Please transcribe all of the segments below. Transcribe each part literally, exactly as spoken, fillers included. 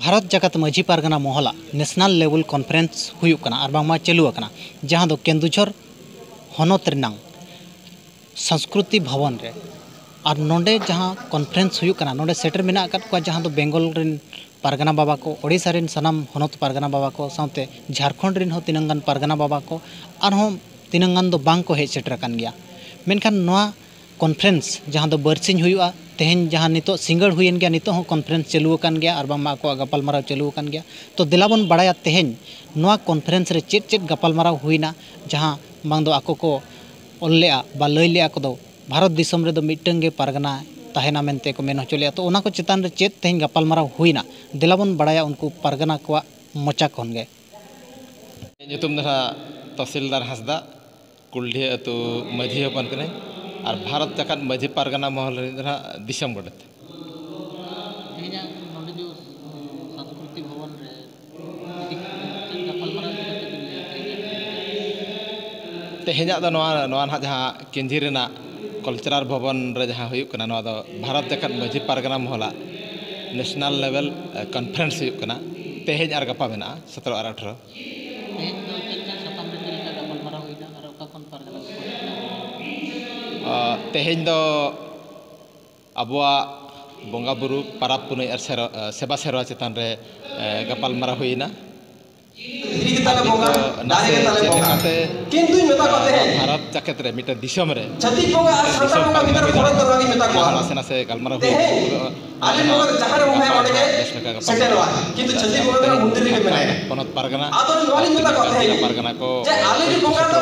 Bharat Jakat Majhi Pargana ᱢᱚᱦᱚᱞᱟᱜ national ᱞᱮᱵᱮᱞ conference ᱦᱩᱭᱩᱜ ᱠᱟᱱᱟ ᱟᱨ ᱵᱟᱝᱢᱟ ᱪᱟᱹᱞᱩ ᱟᱠᱟᱱᱟ, ᱡᱟᱦᱟᱸ ᱫᱚ ᱠᱮᱱᱫᱩᱡᱷᱚᱨ ᱦᱚᱱᱚᱛ ᱨᱮᱱᱟᱝ ᱥᱚᱝᱥᱠᱨᱩᱛᱤ ᱵᱷᱚᱵᱚᱱ ᱨᱮ᱾ ᱟᱨ ᱱᱚᱰᱮ ᱡᱟᱦᱟᱸ ᱠᱚᱱᱯᱷᱟᱨᱮᱱᱥ ᱦᱩᱭᱩᱜ ᱠᱟᱱᱟ, ᱱᱚᱰᱮ ᱥᱮᱴᱮᱨ ᱢᱮᱱᱟᱜ ᱟᱠᱟᱫ ᱠᱚᱣᱟ ᱡᱟᱦᱟᱸ ᱫᱚ ᱵᱮᱝᱜᱚᱞ ᱨᱮᱱ ᱯᱟᱨᱜᱟᱱᱟ ᱵᱟᱵᱟ ᱠᱚ, ᱳᱰᱤᱥᱟ ᱨᱮᱱ ᱥᱟᱱᱟᱢ ᱦᱚᱱᱚᱛ ᱯᱟᱨᱜᱟᱱᱟ ᱵᱟᱵᱟ ᱠᱚ, ᱥᱟᱶᱛᱮ ᱡᱷᱟᱲᱠᱷᱚᱸᱰ ᱨᱮᱱ ᱦᱚᱸ ᱛᱤᱱᱟᱹᱝ ᱜᱟᱱ ᱯᱟᱨᱜᱟᱱᱟ ᱵᱟᱵᱟ ᱠᱚ, ᱟᱨᱦᱚᱸ ᱛᱤᱱᱟᱹᱝ ᱜᱟᱱ ᱫᱚ ᱵᱟᱝ ᱠᱚ ᱦᱮᱡ ᱥᱮᱴᱮᱨ ᱟᱠᱟᱱ ᱜᱮᱭᱟ᱾ ᱢᱮᱱᱠᱷᱟᱱ ᱱᱚᱣᱟ ᱠᱚᱱᱯᱷᱟᱨᱮᱱᱥ ᱡᱟᱦᱟᱸ ᱫᱚ ᱵᱟᱨᱥᱤᱧ ᱦᱩᱭᱩᱜᱼᱟ, ᱛᱮᱦᱮᱧ ᱡᱟᱦᱟᱸ ᱱᱤᱛᱚᱜ ᱥᱤᱸᱜᱟᱹᱲ ᱦᱩᱭᱮᱱ ᱜᱮᱭᱟ, ᱱᱤᱛᱚᱜ ᱦᱚᱸ ᱠᱚᱱᱯᱷᱟᱨᱮᱱᱥ ᱪᱟᱹᱞᱩ ᱟᱠᱟᱱ ᱜᱮᱭᱟ ᱟᱨ ᱵᱟᱝᱢᱟ ᱟᱠᱚᱣᱟᱜ ᱜᱟᱯᱟᱞᱢᱟᱨᱟᱣ ᱪᱟᱹᱞᱩ ᱟᱠᱟᱱ ᱜᱮᱭᱟ᱾ ᱛᱚ ᱫᱮᱞᱟ ᱵᱚᱱ ᱵᱟᱲᱟᱭᱟ ᱛᱮᱦᱮᱧ ᱱᱚᱣᱟ ᱠᱚᱱᱯᱷᱟᱨᱮᱱᱥ ᱨᱮ ᱪᱮᱫ ᱪᱮᱫ ᱜᱟᱯᱟᱞᱢᱟᱨᱟᱣ ᱦᱩᱭᱱᱟ, ᱡᱟᱦᱟᱸ ᱵᱟᱝ ᱫᱚ ᱟᱠᱚ ᱠᱚ ᱚᱞ ᱞᱮᱜᱼᱟ ᱵᱟ ᱞᱟᱹᱭ ᱞᱮᱜᱼᱟ ᱠᱚ ᱫᱚ ᱵᱷᱟᱨᱚᱛ ᱫᱤᱥᱚᱢ ᱨᱮᱫᱚ ᱢᱤᱫᱴᱟᱝ ᱜᱮ ᱯᱟᱨᱜᱟᱱᱟ ᱛᱟᱦᱮᱱᱟ ᱢᱮᱱᱛᱮ ᱠᱚ ᱢᱮᱱ ᱦᱚᱪᱚ ᱞᱮᱜᱼᱟ᱾ ᱛᱚ ᱚᱱᱟ ᱠᱚ ᱪᱮᱛᱟᱱ ᱨᱮ ᱪᱮᱫ ᱛᱮᱦᱮᱧ ᱜᱟᱯᱟᱞᱢᱟᱨᱟᱣ ᱦᱩᱭᱱᱟ, ᱫᱮᱞᱟ ᱵᱚᱱ ᱵᱟᱲᱟᱭᱟ ᱩᱱᱠᱩ ᱯᱟᱨᱜᱟᱱᱟ ᱠᱚᱣᱟᱜ ᱢᱚᱪᱟ ᱠᱷᱚᱱ ᱜᱮ᱾ ᱤᱧᱟᱹᱜ ᱧᱩᱛᱩᱢ ᱫᱚ ᱱᱟᱦᱟᱜ ᱛᱚᱦᱥᱤᱞᱫᱟᱨ ᱦᱟᱸᱥᱫᱟ, ᱠᱩᱞᱰᱤᱦᱟᱹ ᱟᱹᱛᱩ ᱢᱟᱹᱡᱷᱤ ᱦᱚᱯᱚᱱ ᱠᱟᱹᱱᱟᱹᱧ ᱟᱨ ᱵᱷᱟᱨᱚᱛ ᱡᱟᱠᱟᱛ ᱢᱟᱹᱡᱷᱤ ᱯᱟᱨᱜᱟᱱᱟ ᱢᱚᱦᱚᱞ ᱨᱤᱱᱤᱡ ᱫᱚ ᱱᱟᱦᱟᱜ ᱫᱤᱥᱚᱢ ᱜᱚᱰᱮᱛ᱾ ᱛᱮᱦᱮᱧᱟᱜ ᱱᱚᱰᱮ ᱡᱮ ᱥᱟᱝᱥᱠᱨᱤᱛᱤᱠ ᱵᱷᱚᱵᱚᱱ ᱨᱮ ᱤᱫᱤ ᱪᱮᱫ ᱜᱟᱯᱟᱞᱢᱟᱨᱟᱣ ᱤᱫᱤ ᱠᱟᱛᱮ ᱵᱤᱱ ᱞᱟᱹᱭᱟ ᱛᱮᱦᱮᱧᱟᱜ? ᱛᱮᱦᱮᱧᱟᱜ ᱫᱚ ᱱᱚᱣᱟ, ᱱᱚᱣᱟ ᱱᱟᱦᱟᱜ ᱡᱟᱦᱟᱸ ᱠᱮᱧᱡᱷᱤ ᱨᱮᱱᱟᱜ ᱠᱟᱞᱪᱟᱨᱟᱞ ᱵᱷᱚᱵᱚᱱ ᱨᱮ ᱡᱟᱦᱟᱸ ᱦᱩᱭᱩᱜ ᱠᱟᱱᱟ, ᱱᱚᱣᱟ ᱫᱚ ᱵᱷᱟᱨᱚᱛ ᱡᱟᱠᱟᱛ ᱢᱟᱹᱡᱷᱤ ᱯᱟᱨᱜᱟᱱᱟ ᱢᱚᱦᱚᱞᱟᱜ ᱱᱮᱥᱱᱟᱞ ᱞᱮᱵᱮᱞ, ᱮ, ᱠᱚᱱᱯᱷᱟᱨᱮᱱᱥ ᱦᱩᱭᱩᱜ ᱠᱟᱱᱟ ᱛᱮᱦᱮᱧ ᱟᱨ ᱜᱟᱯᱟ ᱢᱮᱱᱟᱜᱼᱟ, ᱥᱚᱛᱨᱚ ᱟᱨ ᱟᱴᱷᱨᱚ᱾ ᱛᱮᱦᱮᱧ ᱫᱚ ᱪᱮᱫ ᱪᱮᱫ ᱥᱟᱛᱟᱢ ᱨᱮ ᱪᱮᱫ ᱞᱮᱠᱟ ᱜᱟᱯᱟᱞᱢᱟᱨᱟᱣ ᱦᱩᱭᱱᱟ ᱟᱨ ᱚᱠᱟ ᱠᱷᱚᱱ ᱯᱟᱨᱜᱟᱱᱟ ᱠᱚ ᱦᱮᱡ ᱞᱮᱱᱟ? ᱟ, ᱛᱮᱦᱮᱧ ᱫᱚ ᱟᱵᱚᱣᱟᱜ ᱵᱚᱸᱜᱟ ᱵᱩᱨᱩ, ᱯᱟᱨᱟᱵᱽ ᱯᱩᱱᱟᱹᱭ ᱟᱨ ᱥᱮᱨᱣᱟ, ᱥᱮᱵᱟ ᱥᱮᱨᱣᱟ ᱪᱮᱛᱟᱱ ᱨᱮ, ᱮ, ᱜᱟᱯᱟᱞᱢᱟᱨᱟᱣ ᱦᱩᱭᱮᱱᱟ᱾ ᱫᱷᱤᱨᱤ ᱜᱮ ᱛᱟᱞᱮ ᱵᱚᱸᱜᱟ, ᱫᱟᱨᱮ ᱜᱮ ᱛᱟᱞᱮ ᱵᱚᱸᱜᱟ᱾ ᱪᱮᱫ ᱞᱮᱠᱟᱛᱮ ᱠᱤᱱᱛᱩᱧ ᱢᱮᱛᱟ ᱠᱚ ᱛᱟᱦᱮᱸᱫ, ᱵᱷᱟᱨᱚᱛ ᱡᱟᱠᱟᱛ ᱨᱮ ᱢᱤᱫᱴᱟᱝ ᱫᱤᱥᱚᱢ ᱨᱮ ᱪᱷᱟᱹᱛᱤᱠ ᱵᱚᱸᱜᱟ ᱟᱨ ᱥᱟᱱᱛᱟᱲ ᱵᱚᱸᱜᱟ ᱵᱷᱤᱛᱨᱤ ᱯᱷᱚᱨᱚᱠ ᱫᱚ ᱱᱚᱣᱟ ᱜᱤᱧ ᱢᱮᱛᱟ ᱠᱚᱣᱟ᱾ ᱱᱟᱥᱮ ᱱᱟᱥᱮ ᱜᱟᱞᱢᱟᱨᱟᱣ ᱦᱩᱭ ᱛᱮᱦᱮᱧ ᱟᱞᱮ ᱱᱚᱣᱟ ᱨᱮ ᱡᱟᱦᱟᱸ ᱨᱮ ᱵᱚᱸᱜᱟᱭᱟ ᱚᱸᱰᱮ ᱜᱮ ᱵᱮᱥ ᱞᱮᱠᱟ ᱜᱟᱯᱟᱞᱢᱟᱨᱟᱣ ᱥᱮᱴᱮᱨᱚᱜᱼᱟ, ᱠᱤᱱᱛᱩ ᱪᱷᱟᱹᱛᱤᱠ ᱵᱚᱸᱜᱟ ᱫᱚ ᱢᱚᱱᱫᱤᱨ ᱨᱮᱜᱮ ᱢᱮᱱᱟᱭᱟ᱾ ᱯᱚᱱᱚᱛ ᱯᱟᱨᱜᱟᱱᱟ ᱟᱫᱚ ᱱᱚᱣᱟ ᱞᱤᱧ ᱢᱮᱛᱟ ᱠᱚ ᱛᱟᱦᱮᱸᱫ ᱯᱟᱨᱜᱟᱱᱟ ᱠᱚ ᱡᱮ ᱟᱞᱮ ᱨᱮᱱ ᱵᱚᱸᱜᱟ ᱫᱚ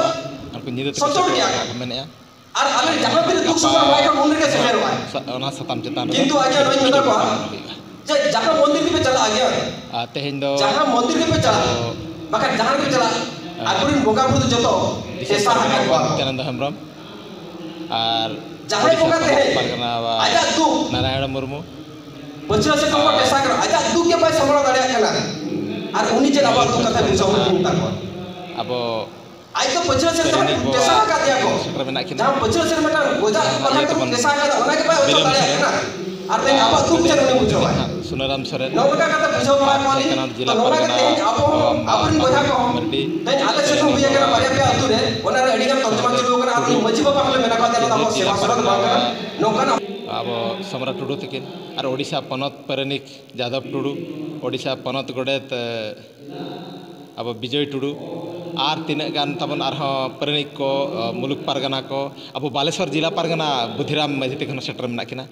ᱩᱱᱠᱩ ᱧᱤᱫᱟᱹ ᱛᱮᱠᱚ ᱥᱚᱪᱚᱞ ᱜᱮᱭᱟ ᱥᱮᱴᱮᱨᱚᱜᱼᱟ ᱠᱚ ᱢᱮᱱᱮᱜᱼᱟ᱾ ᱟᱨ ᱟᱞᱮ ᱡᱟᱦᱟᱸ ᱛᱤᱱᱟᱹᱜ ᱫᱩᱠ ᱥᱚᱢᱚᱭ ᱦᱚᱸ ᱟᱭ ᱠᱷᱟᱱ ᱢᱚᱱᱫᱤᱨ ᱜᱮ ᱥᱮᱴᱮᱨᱚᱜᱼᱟᱭ᱾ ᱥᱟ-, ᱚᱱᱟ ᱥᱟᱛᱟᱢ ᱪᱮᱛᱟᱱ ᱨᱮ ᱠᱤᱱᱛᱩ ᱟᱡ ᱫᱚ ᱱᱚᱣᱟᱧ ᱢᱮᱛᱟ ᱠᱚᱣᱟ ᱦᱩᱭᱩᱜᱼᱟ᱾ ᱡᱮ ᱡᱟᱦᱟᱸ ᱢᱚᱱᱫᱤᱨ ᱜᱮᱯᱮ ᱪᱟᱞᱟᱜᱼᱟ ᱜᱮᱭᱟ, ᱟᱨ ᱛᱮᱦᱮᱧ ᱫᱚ ᱡᱟᱦᱟᱸ ᱢᱚᱱᱫᱤᱨ ᱜᱮᱯᱮ ᱪᱟᱞᱟᱜᱼᱟ, ᱟᱵᱚ, ᱵᱟᱠᱷᱟᱱ ᱡᱟᱦᱟᱸ ᱨᱮᱯᱮ ᱪᱟᱞᱟᱜ, ᱦᱮᱸ, ᱟᱠᱚᱨᱮᱱ ᱵᱚᱸᱜᱟ ᱵᱩᱨᱩ ᱫᱚ ᱡᱚᱛᱚ ᱫᱤᱥᱚᱢ ᱴᱮᱥᱟ ᱥᱟᱶᱛᱟ ᱟᱠᱟᱫ ᱵᱟᱵᱟ ᱠᱚᱣᱟ᱾ ᱱᱤᱛᱭᱟᱱᱟᱱᱫ ᱦᱮᱢᱵᱨᱚᱢ ᱟᱨ ᱡᱟᱦᱟᱸᱭ ᱳᱰᱤᱥᱟ ᱵᱚᱸᱜᱟ ᱯᱚᱱᱚᱛ ᱛᱮᱦᱮᱧ ᱯᱟᱨᱜᱟᱱᱟ ᱵᱟ ᱟᱡᱟᱜ ᱫᱩᱠ ᱱᱟᱨᱟᱭᱚᱱ ᱢᱩᱨᱢᱩ᱾ ᱯᱟᱹᱪᱷᱞᱟᱹ ᱥᱮᱫ ᱠᱷᱚᱱ ᱠᱚ ᱟᱨ ᱴᱮᱥᱟ ᱠᱟᱱᱟ, ᱟᱡᱟᱜ ᱫᱩᱠ ᱜᱮ ᱵᱟᱭ ᱥᱟᱢᱵᱲᱟᱣ ᱫᱟᱲᱮᱭᱟᱜ ᱠᱟᱱᱟ, ᱟᱨ ᱩᱱᱤ ᱪᱮᱫ ᱟᱵᱚᱣᱟᱜ ᱫᱩᱠ ᱠᱟᱛᱷᱟᱭ ᱵᱩᱡᱷᱟᱹᱣ ᱢᱮᱛᱟ ᱠᱚᱣᱟ? ᱟᱵᱚ ᱟᱡ ᱫᱚ ᱯᱟᱹᱪᱷᱞᱟᱹ ᱥᱮᱫ ᱥᱮᱨᱮᱧᱤᱡ ᱠᱷᱚᱱ ᱵᱟᱵᱟ ᱴᱮᱥᱟ ᱟᱠᱟᱫ ᱫᱮᱭᱟ ᱠᱚ᱾ ᱥᱮᱴᱮᱨ ᱢᱮᱱᱟᱜ ᱠᱤᱱᱟ᱾ ᱡᱟᱦᱟᱸ ᱯᱟᱹᱪᱷᱞᱟᱹ ᱥᱮᱫ ᱢᱤᱫᱴᱟᱝ ᱜᱚᱡᱟᱜ ᱟᱨ ᱯᱟᱞᱦᱟ ᱤᱭᱟᱹ ᱠᱚ ᱛᱮᱵᱚᱱ ᱴᱮᱥᱟ ᱟᱠᱟᱫᱟ, ᱚᱱᱟ ᱜᱮ ᱵᱟᱭ ᱚᱪᱚᱜ ᱵᱤᱞᱚᱢ ᱫᱟᱲᱮᱭᱟᱜ ᱥᱮᱨᱮᱧ᱾ ᱠᱟᱱᱟ᱾ ᱟᱨ ᱛᱮᱦᱮᱧ ᱟᱵᱚᱣᱟᱜ ᱫᱩᱠ ᱪᱮᱫ ᱩᱱᱤ ᱵᱩᱡᱷᱟᱹᱣᱟᱭ? ᱥᱩᱱᱟᱨᱟᱢ ᱥᱚᱨᱮᱱ, ᱱᱚᱜᱼᱚ ᱱᱚᱝᱠᱟ ᱠᱟᱛᱮ ᱵᱩᱡᱷᱟᱹᱣ ᱵᱟᱲᱟ ᱠᱚᱣᱟ ᱞᱤᱧ᱾ ᱡᱷᱟᱨᱠᱷᱚᱸᱰ ᱡᱮᱞᱟ ᱛᱚ ᱱᱚᱝᱠᱟ ᱜᱮ ᱯᱟᱨᱜᱟᱱᱟ, ᱛᱮᱦᱮᱧ ᱟᱵᱚ ᱦᱚᱸ ᱟᱵᱚᱨᱮᱱ ᱵᱚᱭᱦᱟ ᱠᱚᱦᱚᱸ ᱢᱟᱹᱨᱰᱤ, ᱛᱮᱦᱮᱧ ᱟᱞᱮ ᱥᱮᱫ ᱦᱚᱸ ᱦᱩᱭ ᱟᱠᱟᱱᱟ ᱵᱟᱨᱭᱟ ᱯᱮᱭᱟ ᱟᱹᱛᱩ ᱨᱮ, ᱚᱱᱟ ᱨᱮ ᱟᱹᱰᱤ ᱜᱟᱱ ᱛᱚᱨᱡᱚᱢᱟ ᱪᱟᱹᱞᱩ ᱟᱠᱟᱱᱟ᱾ ᱟᱨ ᱩᱱᱤ ᱢᱟᱹᱡᱷᱤ ᱵᱟᱵᱟ ᱦᱚᱸᱞᱮ ᱢᱮᱱᱟ ᱠᱟᱫᱮᱭᱟ, ᱚᱱᱟ ᱫᱚ ᱟᱵᱚ ᱥᱮᱵᱟ ᱥᱮᱵᱟ ᱫᱚ ᱵᱟᱝ ᱠᱟᱱᱟ᱾ ᱱᱚᱝᱠᱟᱱᱟᱜ ᱟᱵᱚ ᱥᱚᱢᱨᱟ ᱴᱩᱰᱩ ᱛᱟᱹᱠᱤᱱ ᱟᱨ ᱳᱰᱤᱥᱟ ᱯᱚᱱᱚᱛ ᱯᱟᱨᱟᱱᱤᱠ ᱡᱟᱫᱚᱵ ᱴᱩᱰᱩ, ᱳᱰᱤᱥᱟ ᱯᱚᱱᱚᱛ ᱜᱚᱰᱮᱛ, ᱮ, ᱟᱵᱚ ᱵᱤᱡᱚᱭ ᱴᱩᱰᱩ, ᱟᱨ ᱛᱤᱱᱟᱹᱜ ᱜᱟᱱ ᱛᱟᱵᱚᱱ ᱟᱨᱦᱚᱸ ᱯᱟᱨᱟᱱᱤᱠ ᱠᱚ, ᱮ, ᱢᱩᱞᱩᱠ ᱯᱟᱨᱜᱟᱱᱟ ᱠᱚ, ᱟᱵᱚ ᱵᱟᱞᱮᱥᱚᱨ ᱡᱮᱞᱟ ᱯᱟᱨᱜᱟᱱᱟ ᱵᱩᱫᱷᱤᱨᱟᱢ ᱢᱟᱹᱡᱷᱤ ᱛᱟᱹᱠᱤᱱ ᱦᱚᱸ ᱥᱮᱴᱮᱨ ᱢᱮᱱᱟᱜ ᱠᱤᱱᱟ᱾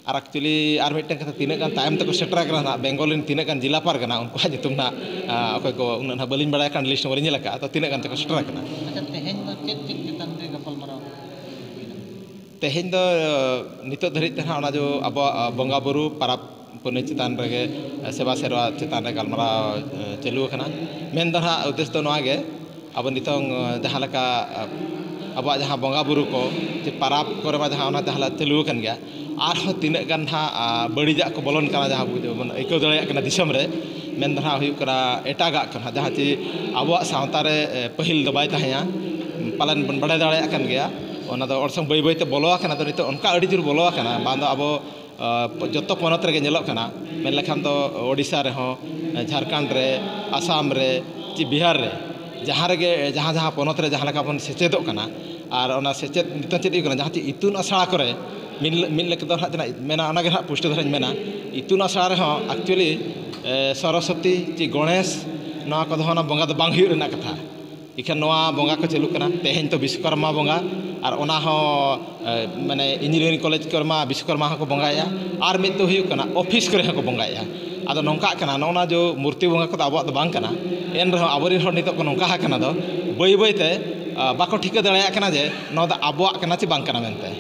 ᱟᱨ actually ᱟᱨ ᱢᱤᱫᱴᱟᱝ ᱠᱟᱛᱷᱟ, ᱛᱤᱱᱟᱹᱜ ᱜᱟᱱ ᱛᱟᱭᱚᱢ ᱛᱮᱠᱚ ᱥᱮᱴᱮᱨ ᱟᱠᱟᱱᱟ ᱱᱟᱦᱟᱜ, ᱵᱮᱝᱜᱚᱞ ᱨᱮᱱ ᱛᱤᱱᱟᱹᱜ ᱜᱟᱱ ᱡᱮᱞᱟ ᱯᱟᱨᱜᱟᱱᱟ, ᱩᱱᱠᱩᱣᱟᱜ ᱧᱩᱛᱩᱢ ᱱᱟᱦᱟᱜ, ᱟ, ᱚᱠᱚᱭ ᱠᱚ ᱩᱱᱟᱹᱜ ᱱᱟᱦᱟᱜ ᱵᱟᱹᱞᱤᱧ ᱵᱟᱲᱟᱭ ᱠᱷᱟᱱ, list ᱦᱚᱸ ᱵᱟᱹᱞᱤᱧ ᱧᱮᱞ ᱟᱠᱟᱫᱼᱟ᱾ ᱛᱚ ᱛᱤᱱᱟᱹᱜ ᱜᱟᱱ ᱛᱮᱠᱚ ᱥᱮᱴᱮᱨ ᱟᱠᱟᱱᱟ? ᱟᱪᱪᱷᱟ, ᱛᱮᱦᱮᱧ ᱫᱚ ᱪᱮᱫ ᱪᱮᱫ ᱪᱮᱛᱟᱱ ᱨᱮ ᱜᱟᱯᱟᱞᱢᱟᱨᱟᱣ ᱦᱩᱭᱱᱟ? ᱛᱮᱦᱮᱧ ᱫᱚ, ᱱᱤᱛᱚᱜ ᱫᱷᱟᱹᱨᱤᱡ ᱛᱮ ᱱᱟᱦᱟᱜ ᱚᱱᱟ ᱡᱚ ᱟᱵᱚᱣᱟᱜ, ᱟ, ᱵᱚᱸᱜᱟ ᱵᱩᱨᱩ, ᱯᱟᱨᱟᱵᱽ ᱯᱩᱱᱟᱹᱭ ᱪᱮᱛᱟᱱ ᱨᱮᱜᱮ, ᱟ, ᱥᱮᱵᱟ ᱥᱮᱨᱣᱟ ᱪᱮᱛᱟᱱ ᱨᱮ ᱜᱟᱞᱢᱟᱨᱟᱣ, ᱟ, ᱪᱟᱹᱞᱩ ᱟᱠᱟᱱᱟ᱾ ᱢᱮᱱ ᱫᱚ ᱱᱟᱦᱟᱜ ᱩᱫᱽᱫᱮᱥ ᱫᱚ ᱱᱚᱣᱟ ᱜᱮ, ᱟᱵᱚ ᱱᱤᱛᱚᱝ, ᱟ, ᱡᱟᱦᱟᱸ ᱞᱮᱠᱟ, ᱟ, ᱟᱵᱚᱣᱟᱜ ᱡᱟᱦᱟᱸ ᱵᱚᱸᱜᱟ ᱵᱩᱨᱩ ᱠᱚ ᱪᱮ ᱯᱟᱨᱟᱵᱽ ᱠᱚᱨᱮ ᱢᱟ ᱡᱟᱦᱟᱸ ᱚᱱᱟ ᱡᱟᱦᱟᱸ ᱪᱟᱹᱞᱩ ᱟᱠᱟᱱ ᱜᱮᱭᱟ, ᱟᱨᱦᱚᱸ ᱛᱤᱱᱟᱹᱜ ᱜᱟᱱ ᱱᱟᱦᱟᱜ, ᱟ, ᱵᱟᱹᱲᱤᱡᱟᱜ ᱠᱚ ᱵᱚᱞᱚᱱ ᱠᱟᱱᱟ, ᱡᱟᱦᱟᱸ ᱵᱚᱱ ᱟᱹᱭᱠᱟᱹᱣ ᱫᱟᱲᱮᱭᱟᱜ ᱠᱟᱱᱟ ᱫᱤᱥᱚᱢ ᱨᱮ, ᱢᱮᱱ ᱫᱚ ᱱᱟᱦᱟᱜ ᱦᱩᱭᱩᱜ ᱠᱟᱱᱟ ᱮᱴᱟᱜᱟᱜ ᱠᱚ ᱱᱟᱦᱟᱜ, ᱡᱟᱦᱟᱸ ᱪᱮ ᱟᱵᱚᱣᱟᱜ ᱥᱟᱶᱛᱟ ᱨᱮ, ᱮ, ᱯᱟᱹᱦᱤᱞ ᱫᱚ ᱵᱟᱭ ᱛᱟᱦᱮᱸᱭᱟ, ᱯᱟᱞᱮᱱ ᱵᱚᱱ ᱵᱟᱲᱟᱭ ᱫᱟᱲᱮᱭᱟᱜ ᱠᱟᱱ ᱜᱮᱭᱟ᱾ ᱚᱱᱟ ᱫᱚ ᱚᱨᱥᱚᱝ ᱵᱟᱹᱭ ᱵᱟᱹᱭ ᱛᱮ ᱵᱚᱞᱚ ᱟᱠᱟᱱᱟ᱾ ᱟᱫᱚ ᱱᱤᱛᱚᱜ ᱚᱱᱠᱟ ᱟᱹᱰᱤ ᱡᱳᱨ ᱵᱚᱞᱚ ᱟᱠᱟᱱᱟ, ᱵᱟᱝ ᱫᱚ ᱟᱵᱚ, ᱟ, ᱡᱚᱛᱚ ᱯᱚᱱᱚᱛ ᱨᱮᱜᱮ ᱧᱮᱞᱚᱜ ᱠᱟᱱᱟ, ᱢᱮᱱ ᱞᱮᱠᱷᱟᱱ ᱫᱚ ᱳᱰᱤᱥᱟ ᱨᱮᱦᱚᱸ, ᱡᱷᱟᱲᱠᱷᱚᱸᱰ ᱨᱮ, ᱟᱥᱟᱢ ᱨᱮ, ᱪᱮ ᱵᱤᱦᱟᱨ ᱨᱮ, ᱡᱟᱦᱟᱸ ᱨᱮᱜᱮ, ᱡᱟᱦᱟᱸ ᱡᱟᱦᱟᱸ ᱯᱚᱱᱚᱛ ᱨᱮ ᱡᱟᱦᱟᱸ ᱞᱮᱠᱟ ᱵᱚᱱ ᱥᱮᱪᱮᱫᱚᱜ ᱠᱟᱱᱟ, ᱟᱨ ᱚᱱᱟ ᱥᱮᱪᱮᱫ ᱱᱤᱛᱚᱝ ᱪᱮᱫ ᱦᱩᱭᱩᱜ ᱠᱟᱱᱟ, ᱡᱟᱦᱟᱸ ᱪᱮ ᱤᱛᱩᱱ ᱟᱥᱲᱟ ᱠᱚᱨᱮ ᱢᱤᱫ, ᱢᱤᱫ ᱞᱮᱠᱟ ᱫᱚ ᱱᱟᱦᱟᱜ ᱛᱤᱱᱟᱹᱜ ᱢᱮᱱᱟ, ᱚᱱᱟ ᱜᱮ ᱱᱟᱦᱟᱜ ᱯᱩᱥᱴᱟᱹᱣ ᱫᱷᱟᱨᱟᱧ ᱢᱮᱱᱟ᱾ ᱤᱛᱩᱱ ᱟᱥᱲᱟ ᱨᱮᱦᱚᱸ actually, ᱮ, ᱥᱚᱨᱚᱥᱚᱛᱤ ᱪᱮ ᱜᱚᱬᱮᱥ, ᱱᱚᱣᱟ ᱠᱚᱫᱚ ᱚᱱᱟ ᱵᱚᱸᱜᱟ ᱫᱚ ᱵᱟᱝ ᱦᱩᱭᱩᱜ ᱨᱮᱱᱟᱜ ᱠᱟᱛᱷᱟ᱾ ᱮᱱᱠᱷᱟᱱ ᱱᱚᱣᱟ ᱵᱚᱸᱜᱟ ᱠᱚ ᱪᱟᱹᱞᱩᱜ ᱠᱟᱱᱟ᱾ ᱛᱮᱦᱮᱧ ᱛᱚ ᱵᱤᱥᱥᱚᱠᱚᱨᱢᱟ ᱵᱚᱸᱜᱟ, ᱟᱨ ᱚᱱᱟ ᱦᱚᱸ, ᱮ, ᱢᱟᱱᱮ engineering college ᱠᱚᱨᱮ ᱢᱟ ᱵᱤᱥᱥᱚᱠᱚᱨᱢᱟ ᱦᱚᱸᱠᱚ ᱵᱚᱸᱜᱟᱭᱮᱫᱼᱟ, ᱟᱨ ᱢᱤᱫ ᱫᱚ ᱦᱩᱭᱩᱜ ᱠᱟᱱᱟ ᱚᱯᱷᱤᱥ ᱠᱚᱨᱮ ᱦᱚᱸᱠᱚ ᱵᱚᱸᱜᱟᱭᱮᱫᱼᱟ᱾ ᱟᱫᱚ ᱱᱚᱝᱠᱟᱜ ᱠᱟᱱᱟ, ᱱᱚᱜᱼᱚ ᱱᱟ ᱡᱮ ᱢᱩᱨᱛᱤ ᱵᱚᱸᱜᱟ ᱠᱚᱫᱚ ᱟᱵᱚᱣᱟᱜ ᱫᱚ ᱵᱟᱝ ᱠᱟᱱᱟ, ᱮᱱ ᱨᱮᱦᱚᱸ ᱟᱵᱚᱨᱮᱱ ᱦᱚᱲ ᱱᱤᱛᱚᱜ ᱠᱚ ᱱᱚᱝᱠᱟ ᱟᱠᱟᱱᱟ ᱫᱚ, ᱵᱟᱹᱭ ᱵᱟᱹᱭ ᱛᱮ, ᱟ, ᱵᱟᱠᱚ ᱴᱷᱤᱠᱟᱹ ᱫᱟᱲᱮᱭᱟᱜ ᱠᱟᱱᱟ ᱡᱮ ᱱᱚᱣᱟ ᱫᱚ ᱟᱵᱚᱣᱟᱜ ᱠᱟᱱᱟ ᱪᱮ ᱵᱟᱝ ᱠᱟᱱᱟ ᱢᱮᱱᱛᱮ᱾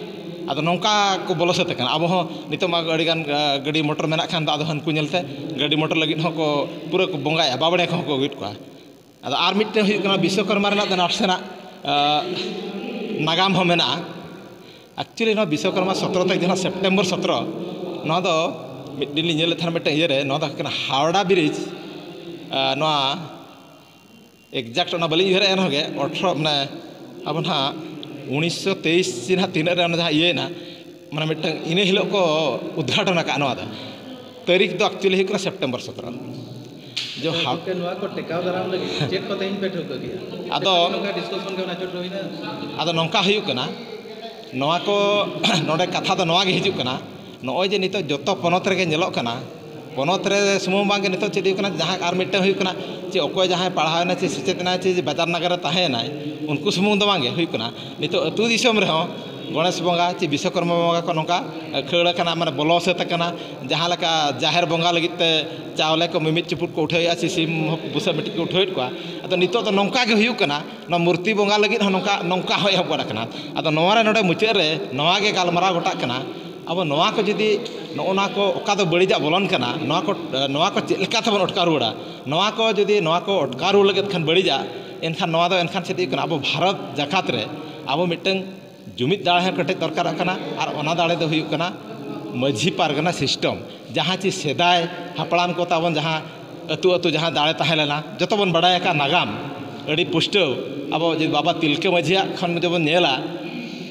ᱟᱫᱚ ᱱᱚᱝᱠᱟ ᱠᱚ ᱵᱚᱞᱚ ᱥᱟᱹᱛ ᱟᱠᱟᱱᱟ᱾ ᱟᱵᱚ ᱦᱚᱸ ᱱᱤᱛᱚᱜ ᱢᱟ ᱟᱹᱰᱤᱜᱟᱱ, ᱟ, ᱜᱟᱹᱰᱤ ᱢᱚᱴᱚᱨ ᱢᱮᱱᱟᱜ ᱠᱷᱟᱱ ᱫᱚ, ᱟᱫᱚ ᱦᱟᱹᱱᱠᱩ ᱧᱮᱞᱛᱮ ᱜᱟᱹᱰᱤ ᱢᱚᱴᱚᱨ ᱞᱟᱹᱜᱤᱫ ᱦᱚᱸᱠᱚ ᱯᱩᱨᱟᱹ ᱠᱚ ᱵᱚᱸᱜᱟᱭᱟ, ᱵᱟᱵᱽᱲᱮ ᱠᱚᱦᱚᱸ ᱠᱚ ᱟᱹᱜᱩᱭᱮᱫ ᱠᱚᱣᱟ᱾ ᱟᱫᱚ ᱟᱨ ᱢᱤᱫᱴᱮᱱ ᱦᱩᱭᱩᱜ ᱠᱟᱱᱟ ᱵᱤᱥᱥᱚᱠᱚᱨᱢᱟ ᱨᱮᱱᱟᱜ ᱫᱚ ᱱᱟᱥᱮᱱᱟᱜ, ᱟ, ᱱᱟᱜᱟᱢ ᱦᱚᱸ ᱢᱮᱱᱟᱜᱼᱟ᱾ Actually ᱱᱚᱣᱟ ᱵᱤᱥᱥᱚᱠᱚᱨᱢᱟ ᱥᱚᱛᱨᱚ ᱛᱟᱹᱨᱤᱠᱷ, ᱡᱟᱦᱟᱸ ᱥᱮᱯᱴᱮᱢᱵᱚᱨ ᱥᱚᱛᱨᱚ, ᱱᱚᱣᱟ ᱫᱚ ᱢᱤᱫ ᱫᱤᱱ ᱞᱤᱧ ᱧᱮᱞ ᱞᱮᱫ ᱛᱟᱦᱮᱱ ᱢᱤᱫᱴᱮᱱ ᱤᱭᱟᱹᱨᱮ, ᱱᱚᱣᱟ ᱫᱚ ᱦᱩᱭᱩᱜ ᱠᱟᱱᱟ ᱦᱟᱣᱲᱟ ᱵᱨᱤᱡᱽ, ᱟ, ᱱᱚᱣᱟ exact ᱚᱱᱟ ᱵᱟᱹᱞᱤᱧ ᱩᱭᱦᱟᱹᱨᱮᱫᱼᱟ, ᱮᱱ ᱨᱮᱦᱚᱸ ᱜᱮ ᱟᱴᱷᱨᱚ, ᱢᱟᱱᱮ ᱟᱵᱚ ᱱᱟᱦᱟᱜ ᱩᱱᱤᱥᱥᱚ ᱛᱮᱭᱤᱥ ᱥᱮ ᱱᱟᱦᱟᱜ ᱛᱤᱱᱟᱹᱜ ᱨᱮ ᱚᱱᱟ ᱡᱟᱦᱟᱸ ᱤᱭᱟᱹᱭᱮᱱᱟ, ᱢᱟᱱᱮ ᱢᱤᱫᱴᱟᱝ ᱤᱱᱟᱹ ᱦᱤᱞᱳᱜ ᱠᱚ ᱩᱫᱽᱜᱷᱟᱴᱚᱱ ᱟᱠᱟᱫ ᱱᱚᱣᱟ ᱫᱚ᱾ ᱛᱟᱹᱨᱤᱠᱷ ᱫᱚ actually ᱦᱩᱭᱩᱜ ᱠᱟᱱᱟ ᱥᱮᱯᱴᱮᱢᱵᱚᱨ ᱥᱚᱛᱨᱚ᱾ ᱡᱚ ᱦᱟᱯ- ᱜᱚᱢᱠᱮ, ᱱᱚᱣᱟ ᱠᱚ ᱴᱮᱠᱟᱣ ᱫᱟᱨᱟᱢ ᱞᱟᱹᱜᱤᱫ ᱪᱮᱫ ᱠᱚ ᱛᱮᱦᱮᱧ ᱯᱮ ᱴᱷᱟᱹᱣᱠᱟᱹ ᱠᱮᱫᱟ? ᱟᱫᱚ ᱱᱚᱝᱠᱟ ᱰᱤᱥᱠᱟᱥᱚᱱ ᱜᱮ ᱚᱱᱟ ᱪᱚᱴ ᱨᱮ ᱦᱩᱭᱱᱟ? ᱟᱫᱚ ᱱᱚᱝᱠᱟ ᱦᱩᱭᱩᱜ ᱠᱟᱱᱟ, ᱱᱚᱣᱟ ᱠᱚ ᱱᱚᱰᱮ ᱠᱟᱛᱷᱟ ᱫᱚ ᱱᱚᱣᱟ ᱜᱮ ᱦᱤᱡᱩᱜ ᱠᱟᱱᱟ, ᱱᱚᱜᱼᱚᱭ ᱡᱮ ᱱᱤᱛᱚᱜ ᱡᱚᱛᱚ ᱯᱚᱱᱚᱛ ᱨᱮᱜᱮ ᱧᱮᱞᱚᱜ ᱠᱟᱱᱟ, ᱯᱚᱱᱚᱛ ᱨᱮ ᱥᱩᱢᱩᱝ ᱵᱟᱝᱜᱮ ᱱᱤᱛᱚᱜ ᱪᱮᱫ ᱦᱩᱭᱩᱜ ᱠᱟᱱᱟ, ᱡᱟᱦᱟᱸ ᱟᱨ ᱢᱤᱫᱴᱟᱝ ᱦᱩᱭᱩᱜ ᱠᱟᱱᱟ ᱪᱮ ᱚᱠᱚᱭ ᱡᱟᱦᱟᱸᱭ ᱯᱟᱲᱦᱟᱣ ᱮᱱᱟ ᱪᱮ ᱥᱮᱪᱮᱫ ᱮᱱᱟᱭ ᱪᱮ ᱵᱟᱡᱟᱨ ᱱᱟᱜᱟᱨ ᱨᱮ ᱛᱟᱦᱮᱸ ᱮᱱᱟᱭ, ᱩᱱᱠᱩ ᱥᱩᱢᱩᱝ ᱫᱚ ᱵᱟᱝᱜᱮ ᱦᱩᱭᱩᱜ ᱠᱟᱱᱟ, ᱱᱤᱛᱚᱜ ᱟᱹᱛᱩ ᱫᱤᱥᱚᱢ ᱨᱮᱦᱚᱸ ᱜᱚᱬᱮᱥ ᱵᱚᱸᱜᱟ ᱪᱮ ᱵᱤᱥᱥᱚᱠᱚᱨᱢᱟ ᱵᱚᱸᱜᱟ ᱠᱚ ᱱᱚᱝᱠᱟ ᱠᱷᱟᱹᱲ ᱟᱠᱟᱱᱟ, ᱢᱟᱱᱮ ᱵᱚᱞᱚ ᱥᱟᱹᱛ ᱟᱠᱟᱱᱟ᱾ ᱡᱟᱦᱟᱸ ᱞᱮᱠᱟ ᱡᱟᱦᱮᱨ ᱵᱚᱸᱜᱟ ᱞᱟᱹᱜᱤᱫ ᱛᱮ ᱪᱟᱣᱞᱮ ᱠᱚ ᱢᱤᱢᱤᱫ ᱪᱩᱯᱩᱫ ᱠᱚ ᱩᱴᱷᱟᱹᱣᱮᱫᱼᱟ ᱪᱮ ᱥᱤᱢ ᱵᱩᱥᱟᱹᱜ ᱢᱤᱫᱴᱤᱡ ᱠᱚ ᱩᱴᱷᱟᱹᱣᱮᱫ ᱠᱚᱣᱟ, ᱟᱫᱚ ᱱᱤᱛᱚᱜ ᱫᱚ ᱱᱚᱝᱠᱟ ᱜᱮ ᱦᱩᱭᱩᱜ ᱠᱟᱱᱟ᱾ ᱱᱚᱣᱟ ᱢᱩᱨᱛᱤ ᱵᱚᱸᱜᱟ ᱞᱟᱹᱜᱤᱫ ᱦᱚᱸ ᱱᱚᱝᱠᱟ, ᱱᱚᱝᱠᱟ ᱦᱚᱸ ᱮᱦᱚᱵ ᱜᱚᱫ ᱟᱠᱟᱱᱟ᱾ ᱟᱫᱚ ᱱᱚᱣᱟ ᱨᱮ ᱱᱚᱰᱮ ᱢᱩᱪᱟᱹᱫ ᱨᱮ ᱱᱚᱣᱟ ᱜᱮ ᱜᱟᱞᱢᱟᱨᱟᱣ ᱜᱚᱴᱟᱜ ᱠᱟᱱᱟ, ᱟᱵᱚ ᱱᱚᱣᱟ ᱠᱚ ᱡᱩᱫᱤ ᱱᱚᱜᱼᱚ ᱱᱚᱣᱟ ᱠᱚ ᱚᱠᱟ ᱫᱚ ᱵᱟᱹᱲᱤᱡᱟᱜ ᱵᱚᱞᱚᱱ ᱠᱟᱱᱟ, ᱱᱚᱣᱟ ᱠᱚ, ᱱᱚᱣᱟ ᱠᱚ ᱪᱮᱫ ᱞᱮᱠᱟ ᱛᱮᱵᱚᱱ ᱚᱴᱠᱟᱣ ᱨᱩᱣᱟᱹᱲᱟ, ᱱᱚᱣᱟ ᱠᱚ ᱡᱩᱫᱤ ᱱᱚᱣᱟ ᱠᱚ ᱚᱴᱠᱟᱣ ᱨᱩᱣᱟᱹᱲ ᱞᱟᱹᱜᱤᱫ ᱠᱷᱟᱱ ᱵᱟᱹᱲᱤᱡᱟᱜ, ᱮᱱᱠᱷᱟᱱ ᱱᱚᱣᱟ ᱫᱚ ᱮᱱᱠᱷᱟᱱ ᱪᱮᱫ ᱦᱩᱭᱩᱜ ᱠᱟᱱᱟ, ᱟᱵᱚ ᱵᱷᱟᱨᱚᱛ ᱡᱟᱠᱟᱛ ᱨᱮ ᱟᱵᱚ ᱢᱤᱫᱴᱟᱝ ᱡᱩᱢᱤᱫ ᱫᱟᱲᱮ ᱦᱚᱸ ᱠᱮᱴᱮᱡ ᱫᱚᱨᱠᱟᱨᱚᱜ ᱠᱟᱱᱟ᱾ ᱟᱨ ᱚᱱᱟ ᱫᱟᱲᱮ ᱫᱚ ᱦᱩᱭᱩᱜ ᱠᱟᱱᱟ ᱢᱟᱹᱡᱷᱤ ᱯᱟᱨᱜᱟᱱᱟ ᱥᱤᱥᱴᱮᱢ, ᱡᱟᱦᱟᱸ ᱪᱮ ᱥᱮᱫᱟᱭ ᱦᱟᱯᱲᱟᱢ ᱠᱚ ᱛᱟᱵᱚᱱ ᱡᱟᱦᱟᱸ ᱟᱹᱛᱩ ᱟᱹᱛᱩ ᱡᱟᱦᱟᱸ ᱫᱟᱲᱮ ᱛᱟᱦᱮᱸ ᱞᱮᱱᱟ, ᱡᱚᱛᱚ ᱵᱚᱱ ᱵᱟᱲᱟᱭ ᱟᱠᱟᱫ ᱱᱟᱜᱟᱢ ᱟᱹᱰᱤ ᱯᱩᱥᱴᱟᱹᱣ᱾ ᱟᱵᱚ ᱡᱩᱫᱤ ᱵᱟᱵᱟ ᱛᱤᱞᱠᱟᱹ ᱢᱟᱹᱡᱷᱤᱭᱟᱜ ᱠᱷᱚᱱ ᱡᱩᱫᱤ ᱵᱚᱱ ᱧᱮᱞᱟ,